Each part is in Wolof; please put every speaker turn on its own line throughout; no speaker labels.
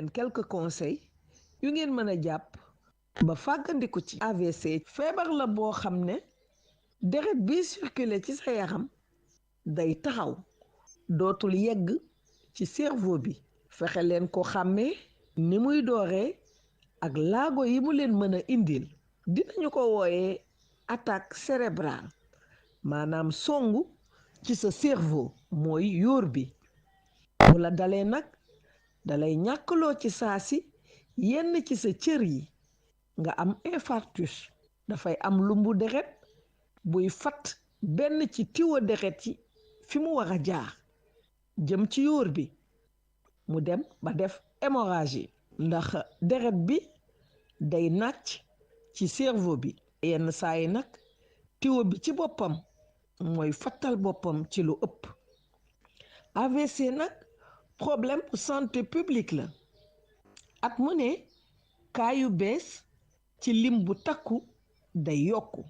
leen quelques conseils yu ngeen mën a jàpp ba fàggandiku ci AVC. feebar la boo xam ne deret bi circulé ci sa yaram day taxaw dootul yegg ci cerveau bi. fexe leen ko xàmmee ni muy dooree ak laago yi mu leen mën a indil. dinañu ko wooyee attaque cérébrale maanaam songu ci sa cerveau mooy yóor bi. bu la dalee nag dalay ñàkkloo ci saasi yenn ci sa cër yi nga am infarctus. dafay am lumbu deret buy fat benn ci tiwo deret yi fi mu war a jaar jëm ci yóor bi mu dem ba def hémorragie ndax deret bi day nàcc ci cerveau bi. yenn saa yi nag tiwo bi ci boppam mooy fattal boppam ci lu ëpp. AVC nag problème santé publique la. at mu ne cas yu bees ci lim bu takku day yokku.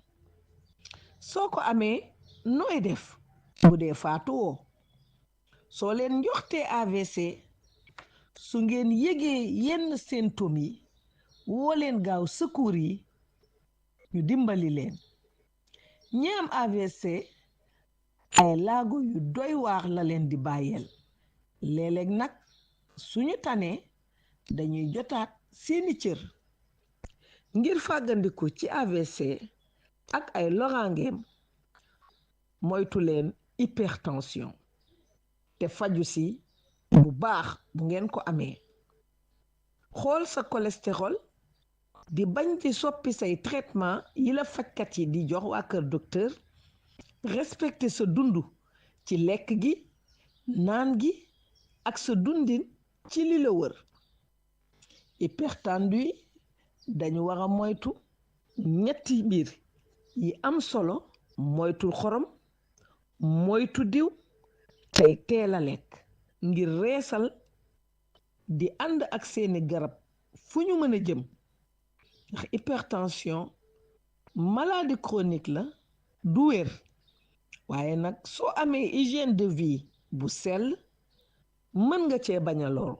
soo ko amee nooy def bu dee faatuwoo. soo leen njoxtee AVC su ngeen yëgee yenn symptômes yi woo leen gaaw secours yi ñu dimbali leen. ñi am AVC ay laago yu doy waar la leen di bàyyeel. léeg-léeg nag suñu tanee dañuy jotaat seeni cër. ngir fàggandiku ci AVC ak ay loraangeem moytu leen hypertension te faju si bu baax bu ngeen ko amee. xool sa cholestérol di bañ ci soppi say traitement yi la fajkat yi di jox waa kër docteur. respecter sa dund ci lekk gi naan gi ak sa dundin ci li la wër. hypertendu yi dañu war a moytu ñetti mbir yi am solo. moytul xorom moytu diw tey teel a lekk ngir reesal di ànd ak seeni garab fu ñu mën a jëm ndax hypertension maladie chronique la du wér. waaye nag soo amee hygiène de vie bu sell mën nga cee bañ a loru.